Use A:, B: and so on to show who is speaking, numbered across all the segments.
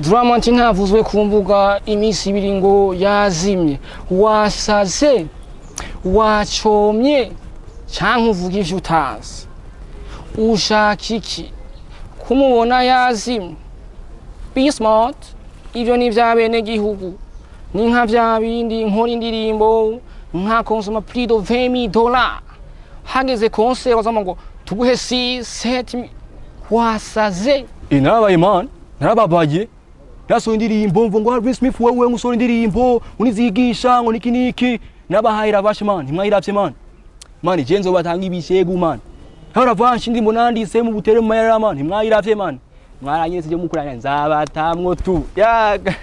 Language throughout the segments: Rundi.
A: Drama T ntavuzwe ku mbuga iminsi 2 ngo yazimye. Wasaze, wacomye, canke uvuga ivyo utazi. Ushaka iki? Kumubona yazimye. Be smart. Ivyo ni vya bene gihugu. Ni nka vya bindi nkora indirimbo nka consomma plus de $20,000. Hageze concert bazama ngo tuguhe 6 7 wasaze.
B: Narabaye man, narababaye. Nasohoye indirimbo mvo ngo Alvin Smith wewe ngusora indirimbo unizigisha ngo niki niki nabahaye rabashe man, ntimwayiravye man. Man je nzobatanga ibishegu man. Haravanshi ndimo nandise mu butere mu mayara man, ntimwayiravye man. Mwaranyeretse je mukuranya nzabatamwo tu. Yaga.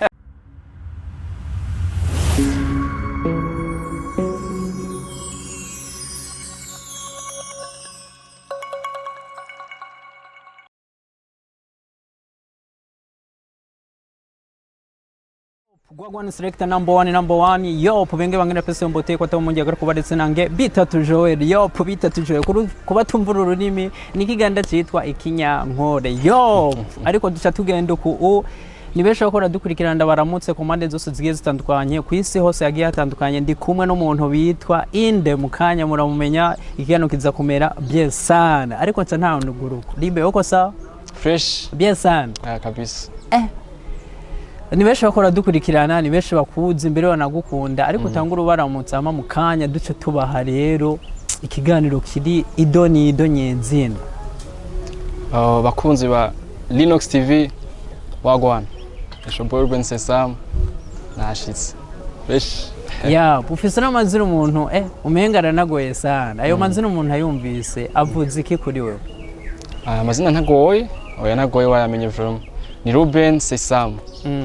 C: Gwagwan selector number one yo pubenge bangena pese mbote kwa tamu mungi agaruka baretse nange bitatu Joel yo bitatu Joel kuba tumvura ururimi nikiganda citwa ikinyankore yo ariko duca tugenda ku ni benshi bakora dukurikirana ndabaramutse ku mpande zose zigiye zitandukanye ku isi hose yagiye hatandukanye. Ndi kumwe n'umuntu bitwa Inde mukanya muramumenya ikiganiro kiza kumera bien sana ariko nca nta nduguruko libe uko sawa
A: fresh
C: bien sana
A: kabisa.
C: Ni benshi bakora dukurikirana, ni benshi bakuzi imbere banagukunda ariko utangura ubaramutse ama mukanya duce tubaha rero ikiganiro kiri idoni idonyezina.
A: Bakunzi ba Linux TV wagwan. Esho Ruben Sesam nashitse. Fresh.
C: Ya, ufise n'amazina umuntu umenga aranagoye sana. Ayo mazina umuntu ayumvise avuze iki kuri wewe?
A: Amazina ntagoye, oya ntagoye wayamenye vraiment. Ni Ruben Sesam.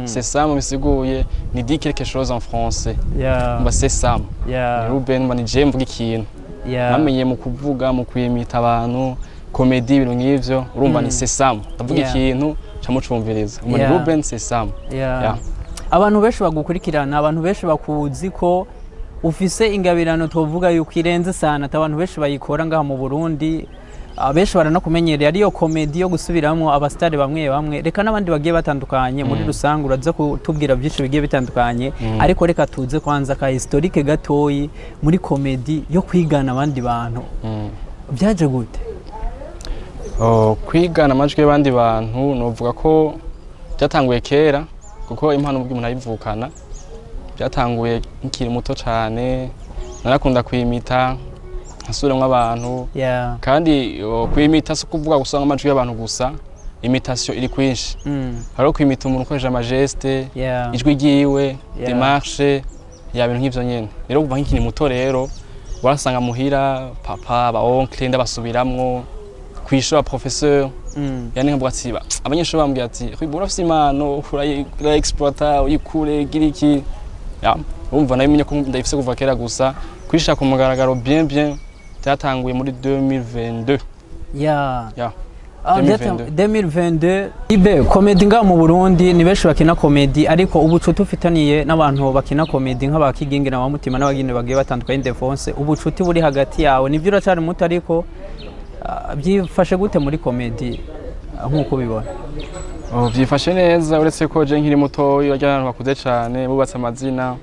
A: Sesam bisiguye ni dit quelque chose en français. Mba Sesam. Ni Ruben mba ni je mvuga ikintu. Namenye mu kuvuga mu kwimita abantu comedy ibintu nk'ivyo urumva ni Sesam. Ndavuga ikintu camucumviriza. Mba ni Ruben Sesam.
C: Abantu benshi bagukurikirana, abantu benshi bakuzi ko ufise ingabirano tovuga yuko irenze sana abantu benshi bayikora ngaha mu Burundi. Abenshi baranakumenyereye ariyo comedy yo gusubiramo abastari bamwe bamwe reka nabandi bagiye batandukanye muri rusange uraza kutubwira byinshi bigiye bitandukanye ariko reka tuze kwanza ka historique gatoyi muri comedy yo kwigana abandi bantu. Byaje gute?
A: Kwigana amajwi y'abandi bantu novuga ko byatanguye kera kuko impano umuntu ayivukana. Byatanguye nkiri muto cyane narakunda kwimita nkasubiramwo abantu. Kandi kwimita si kuvuga gusa amajwi y'abantu gusa, imitation iri kwinshi. Hariho kwimita umuntu ukoresheje amageste, ijwi ryiwe, démarche, ya bintu nk'ivyo nyene. Rero kuva nkikiri muto rero warasanga muhira papa ba oncle ndabasubiramwo kwishura professeur. Yani nkavuga ati abanyeshuri bambwiye ati urafise impano ura exploiter uyikure gira iki. Urumva nayo menye ko ndayifise kuva kera gusa kwishaka ku mugaragaro bien bien byatanguye muri 2022.
C: 2022. Ibe comedy nga mu Burundi ni benshi bakina comedy ariko ubucuti ufitaniye n'abantu bakina comedy nk'abakigingi na bamutima n'abagine bagiye batandukanye Defonse, ubucuti buri hagati yawe nivyo uracari muto ariko byifashe gute muri comedy nkuko ubibona?
A: Byifashe neza uretse ko je nkiri muto iyo abantu bakuze cyane bubatse amazina.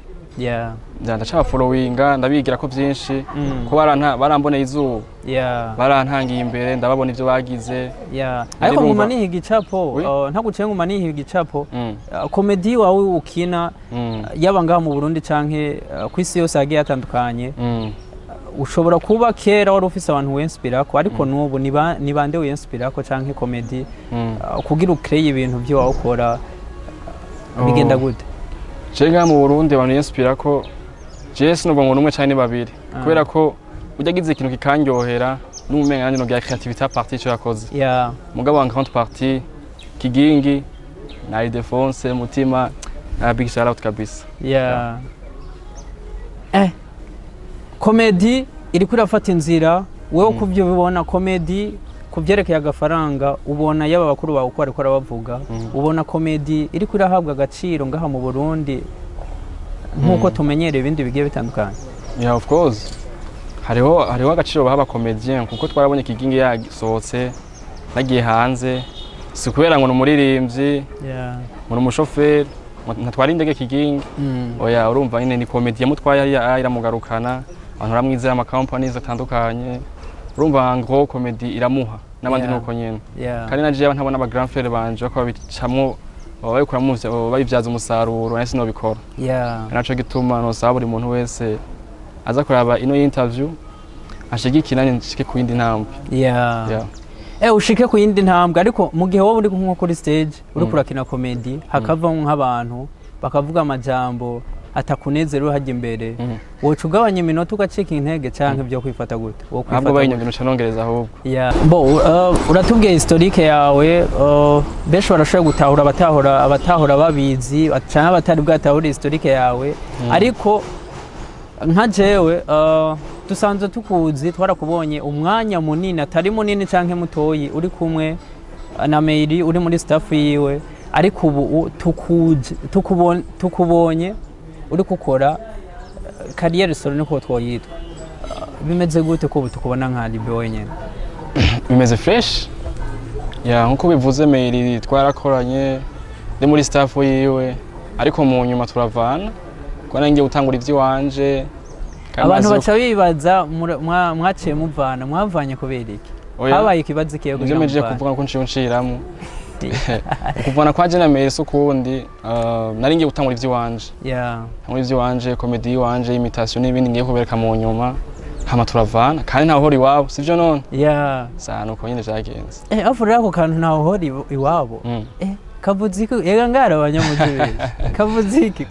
A: Ndacafollowinga ndabigira ko byinshi ko baramboneye izuba. Barantangiye imbere ndababona ivyo bagize.
C: Ariko nguma nihiga igicapo ntaguciye nguma nihiga igicapo comedy wawe ukina yaba ngaha mu Burundi canke kwisi yose yagiye atandukanye. Ushobora kuba kera wari ufise abantu winspirako ariko nubu ni bande winspirako canke comedy kugira ukreye ibintu byo wawe ukora bigenda gute?
A: Je ngaha mu Burundi abantu inspira ko je sinubwo ngo numwe cyane babiri kubera ko ujagize ikintu kikanyohera n'umumenga nanje no bya creativité partie cyo yakoze. Mugabo en grande partie Kigingi na Ildefonse Mutima na big shout out kabisa.
C: Comedy iri kurafata inzira wewe kuvyo bibona comedy kuvyerekeye agafaranga ubona yaba bakuru bawe uko ariko arabavuga ubona comedy iri kurahabwa agaciro ngaha mu Burundi nkuko tumenyereye ibindi bigiye bitandukanye.
A: Of course hariho agaciro baha comedian kuko twarabonye Kigingi yasohotse nagiye hanze si kubera ngo numuririmbyi. Ngo ni umushoferi, ngo ntatwara indege kigingi. Oya, urumva nyine ni comédie yamutwaye hariya iramugarukana, abantu baramwizera, ama companies atandukanye. Urumva ngo comédie iramuha n'abandi, nuko nyene. Kandi na jewe ntabona aba grand frère banje bako babicamwo, baba babikuramwo, babibyaza umusaruro, nahise nobikora. Naco gituma nosaba buri muntu wese aza kuraba ino interview ashigikira nanjye nshike ku yindi ntambwe. Yeah.
C: Ushike ku yindi ntambwe, ariko mu gihe wowe uri nko kuri stage uri kurakina comedy, hakavamo nk'abantu bakavuga amajambo atakunezera uri hajya imbere, woca ugabanya iminota ugacika intege canke byo kwifata gute? Wo
A: ahubwo
C: kwifata gute?
A: bayinyongera nca nongereza ahubwo.
C: Yeah. Bo uratubwiye historique yawe, benshi barashoboye gutahura, abatahura babizi canke abatari bwatahure historique yawe, ariko nka jewe dusanzwe tukuzi, twarakubonye umwanya munini atari munini canke mutoyi uri kumwe na Meiri, uri muri staff yiwe, ariko ubu tukuje tukubonye uri gukora carrière solo, niko twoyitwa. Bimeze gute ko ubu tukubona nka Libe wenyene?
A: Bimeze fresh ya, nkuko bivuze, Meiri twarakoranye ndi muri staff yiwe, ariko mu nyuma turavana kuko nanjye gutangura ivy'iwanje kandi
C: Abantu
A: maze
C: baca bibaza mwaciye muvana, mwavanye kubera iki?
A: Oya,
C: Habaye ikibazo ikiye
A: ivyo
C: kugira
A: mpejeje
C: muvane?
A: kuvuga ko nciye nciramo ukuvana kwa je na Meiri si ukundi, nari ngiye gutangura ivy'iwanje, ntangura ivy'iwanje, comédie y'iwanje, imitation n'ibindi ngiye kubereka mu nyuma, hama turavana kandi ntawe uhora iwabo, sivyo none?
C: Yeah.
A: Sa nuko nyene vyagenze.
C: Afu rero ako kantu ntawe uhora iwabo. Kavuze iki? Ega ngara abanyamuji benshi. Kavuze iki?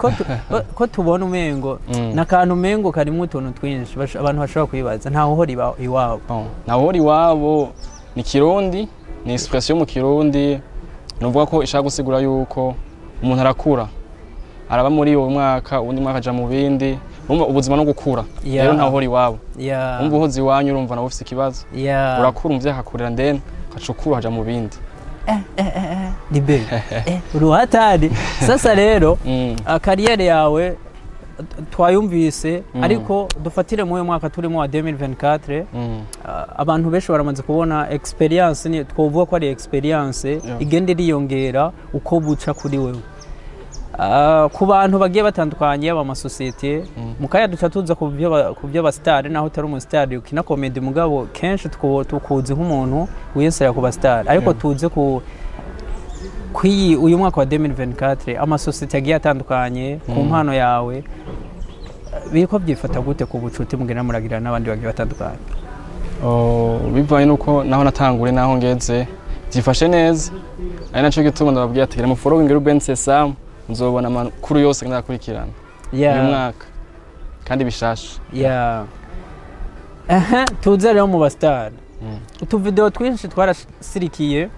C: Ko tubona umengo n'akantu umengo karimwo utuntu twinshi, abantu bashobora kwibaza ntawe uhora iwabo.
A: Bon, ntawe uhora iwabo ni Kirundi, ni expression mu Kirundi, nuvuga ko ishaka gusigura yuko umuntu arakura, araba muri uwo mwaka, uwundi mwaka aja mu bindi. Urumva ubuzima no gukura. Rero ntawe uhora iwabo. Umva uhoze iwanyu, urumva nawe ufise ikibazo. Urakura, umuvyeyi akakurera, ndene ugaca ukura ukaja mu bindi.
C: Libe. Uruhatari. Sasa rero carrière yawe twayumvise, ariko dufatire muri uyu mwaka turimo wa 2024. Abantu benshi baramaze kubona experience, ni twovuga ko ari experience igenda iriyongera uko buca kuri wewe. Ku bantu bagiye batandukanye, yaba amasosiyete, mu kanya duca tuza ku by'abasitari, naho utari umusitari ukina comedy, mugabo kenshi tukuzi nk'umuntu wiyesera ku basitari, ariko tuze ku kwiyi uyu mwaka wa 2024, amasosiyete agiye atandukanye ku mpano yawe biriko byifata gute ku bucuti mugenda muragirana n'abandi bagiye batandukanye?
A: Oh, bivanye nuko naho natangure naho ngeze byifashe neza, ari naco gituma ndababwiye ati mu following Ruben Sesam, nzobona amakuru yose ndakurikirana uyu mwaka kandi bishasha.
C: Yeah. Aha, tuze rero mu basitari. Utuvideo twinshi twarasirikiye,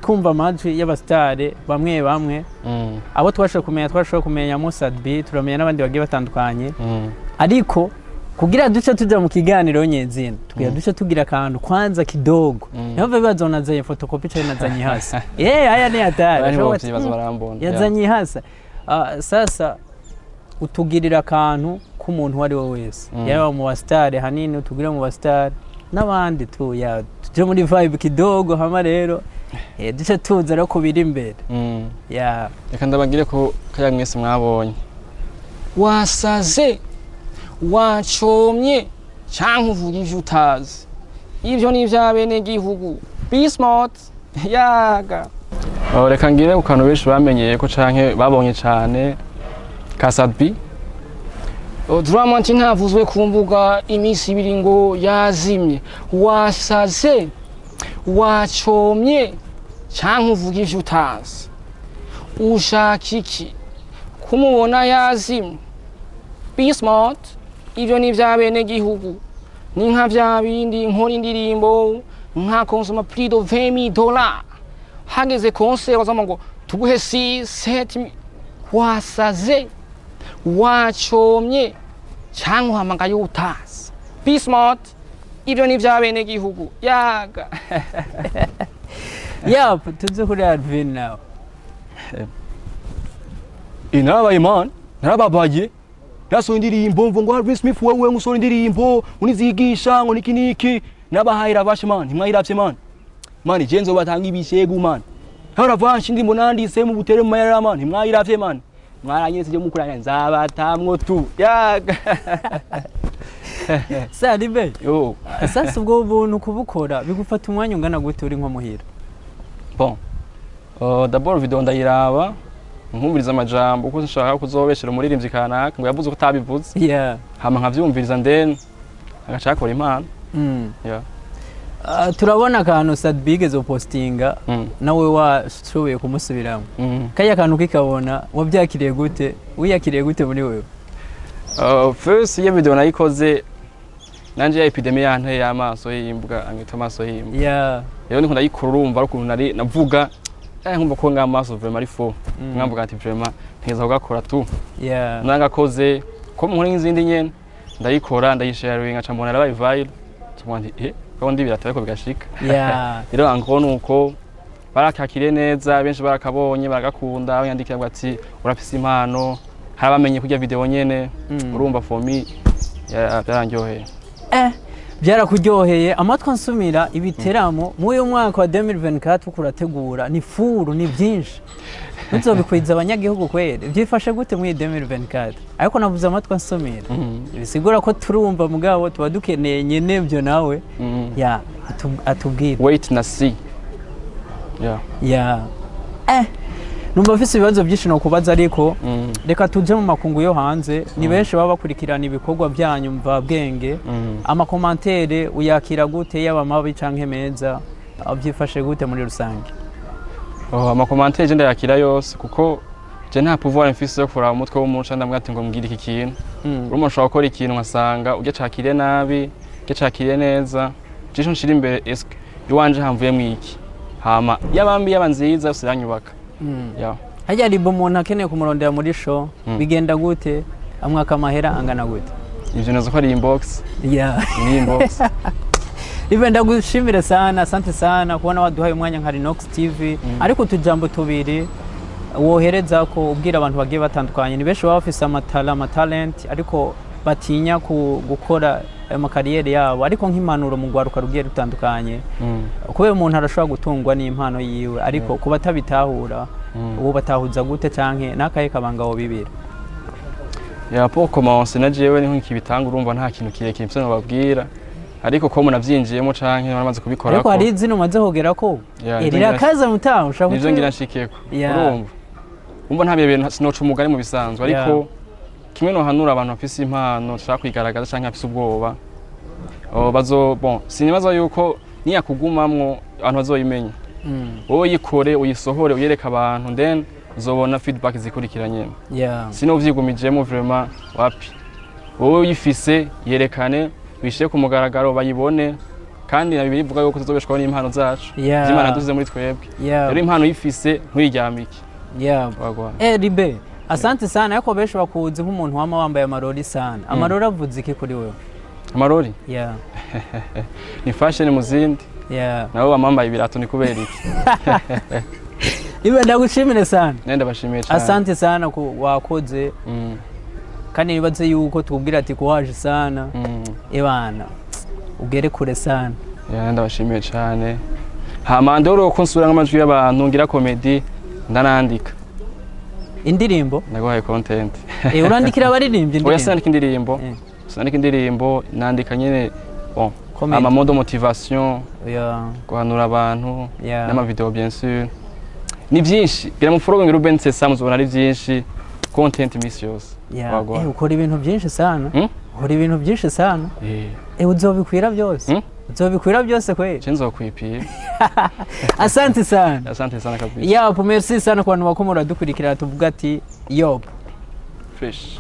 C: twumva amajwi y'abasitari bamwe bamwe. Abo twashoboye kumenya, twashoboye kumenya Musadbi, turamenya n'abandi bagiye batandukanye. Ariko kugira duce tuja mu kiganiro nyezina, tugira duce tugira akantu kwanza kidogo. Niho bibaza nazanye photocopy cyangwa nazanye hasi. Haya ni hatari.
A: Bari
C: Ashobora
A: bovyibaza barambona.
C: Yazanye hasa. Sasa utugirira akantu k'umuntu uwo ari we wese, yaba mu basitari, hanini utugirire mu basitari n'abandi tu ya tuje muri vibe kidogo, hama rero duce tuza rero kubiri imbere. Ya.
A: Reka ndabagire ko kaya mwese mwabonye wasaze, wacomye canke uvuga ivyo utazi, ivyo ni ivy'abenegihugu, be smart yaga. Oh, reka ngire ku kantu benshi bamenyeye ko canke babonye cane ka Sadbi. Dramati ntavuzwe ku mbuga iminsi 2 ngo yazimye, wasaze, wacomye canke uvuga ivyo utazi, ushaka iki kumubona yazimye? Be smart, ivyo ni ivy'abenegihugu, ni nka vya bindi nkora indirimbo nka konsoma plus de 20 000 dollars, hageze concert bazama ngo tuguhe 6 7, wasaze, wacomye canke uhamagaye utazi, be smart, ivyo ni ivy'abenegihugu yaga.
C: Yap, tuze kuri Alvin nawe.
B: Narabaye man, narababaye, nasohoye indirimbo mvo ngo Harvey Smith wewe ngo usohora indirimbo ngo nizigisha ngo niki niki, nabahaye irabashe man, ntimwayiravye man. Man, je nzobatanga ibishegu man. Haravanshi ndimo nanditse mu butere mu mayara man, ntimwayiravye man. Mwaranyeretse ibyo mukuranya nzabatamwo tu. Yaga.
C: Sadibe,
A: Yo.
C: sasa ubwo buntu kubukora bigufata umwanya ungana gute uri nko muhira?
A: Bon. D'abord video ndayiraba, nkumviriza amajambo kuko nshaka kuzobeshera umuririmbyi kanaka ngo yavuze ko atabivuze. Hama nkavyumviriza, then agaca akora impano. Yeah.
C: Turabona akantu Sadbi yigeze postinga, nawe washoboye kumusubiramo. Kariya kantu kikabona wabyakiriye gute, wiyakiriye gute muri wewe?
A: First iyo video nayikoze nanje ya épidémie yanteye y'amaso y'imbwa, amwita amaso y'imbwa. Rero niko ndayikora, urumva ari ukuntu nari navuga, nkumva ko ng'amaso vraiment ari faux. Nkamvuga ati vraiment ntegeza kugakora tu. Nangakoze ko nkora nk'izindi nyene, ndayikora, ndayisharinga, nca mbona yarabaye viral, nca mbona nti ko ndi birata ariko bigashika. Rero en gros nuko barakakiriye neza, benshi barakabonye baragakunda, banyandikira ngo ati urafise impano, hari abamenye kurya video nyene. Urumva, for me byarandyoheye.
C: Byarakuryoheye. Amatwi ansumira ibiteramo muri uyu mwaka wa 2024 uko urategura ni furu, ni byinshi, ntuzobikwiza abanyagihugu kwere. Byifashe gute muri 2024? Ariko navuze amatwi ansumira, bisigura ko turumva, mugabo tuba dukeneye nyene byo nawe ya atubwire.
A: Wait na see, yeah.
C: Ya, numva mfise ibibazo byinshi no kubaza, ariko reka tuje mu makungu yo hanze. Ni benshi baba bakurikirana ibikorwa byanyu mvabwenge. Ama commentaires uyakira gute, yaba mabi canke meza? Byifashe gute muri rusange?
A: Oh, ama commentaires je ndayakira yose, kuko je nta pouvoir mfise yo kuraba umutwe w'umuntu canke ndamubwira ati ngo mbwire iki kintu. Urumva, nshobora gukora ikintu nkasanga ujya cakiriye nabi, ujya cakiriye neza. Je ico nshira imbere, eske iwanje hamvuyemwo iki? Hama yaba mbi yaba nziza, yose iranyubaka. Yeah.
C: Harya ribo umuntu akeneye kumurondera muri show, bigenda gute? Amwaka amahera angana gute?
A: Ivyo nazo ko ari inbox. Ni inbox.
C: Ibe ndagushimire sana, asante sana kubona waduhaye umwanya nka Rinox TV. Ariko utujambo tubiri wohereza ko ubwira abantu bagiye batandukanye, ni benshi baba bafise ama talent ariko batinya gukora ayo ma carrière yabo, ariko nk'impanuro mu rwaruka rugiye rutandukanye, kubera umuntu arashobora gutungwa n'impano yiwe, ariko kuba atabitahura, ubu batahuza gute canke n'akahe kabanga wobibira?
A: Ya, pour commencer na jewe niho nkibitanga, urumva nta kintu kirekire mfise nobabwira, ariko ko munavyinjiyemo canke naramaze kubikora.
C: Ariko hari izina umaze kugera ko.
A: Yeah, nivyo
C: rirakaza mutaha ushaka
A: nivyo ngira nshikeko. Urumva, umva, nta bintu sinoca umugani mu bisanzwe, ariko kimwe nohanura abantu bafise impano bashaka kwigaragaza canke bafise ubwoba, oh, bazo bon sinibaza yuko niyakugumamwo abantu bazoyimenya. Wowe yikore, uyisohore, uyereke abantu, then uzobona feedback zikurikira nyene. Sino uvyigumijemo, vraiment wapi. Wowe uyifise yerekane, uyishire ku mugaragaro bayibone, kandi na Bibiliya ivuga yuko tuzobeshwaho n'impano zacu z'Imana dusize muri twebwe. Rero impano uyifise ntuyiryamike. Wagwa.
C: Ribe, asante sana. Ariko benshi bakuzi nk'umuntu wama wambaye amarori sana. Amarori avuze iki kuri wewe?
A: Amarori ni fashion mu zindi. Nabo bamambaye ibirato ni kubera iki?
C: Ribe, ndagushimire sana.
A: Nenda bashimiye cyane.
C: Asante sana ku wakoze. Kandi nibaze yuko tubwira ati kuwaje sana. Ebana, ugere kure sana.
A: Yeah, ndabashimiye cyane. Hama ndoro ko nsubira nk'amajwi y'abantu, ngira comedy, ndanandika.
C: Indirimbo?
A: Ndaguhaye content.
C: Urandikira abaririmbyi
A: Oya,
C: indirimbo?
A: sinandika indirimbo. Sinandika indirimbo, nandika nyene bon
C: Comedy.
A: ama mots de motivation, guhanura abantu, n'ama vidéo bien sûr. Ni byinshi, gira mu follow Ruben Sesa, muzobona ari byinshi, content imisi yose. Wagwa.
C: Ukora ibintu byinshi sana. Ukora ibintu byinshi sana. Uzobikwira byose?
A: Hmm?
C: Uzobikwira byose kweli?
A: Je nzokwipira.
C: Asante sana.
A: Asante sana kabisa.
C: Yapo, merci sana ku bantu bako muradukurikira, tuvuga ati yop.
A: Fresh.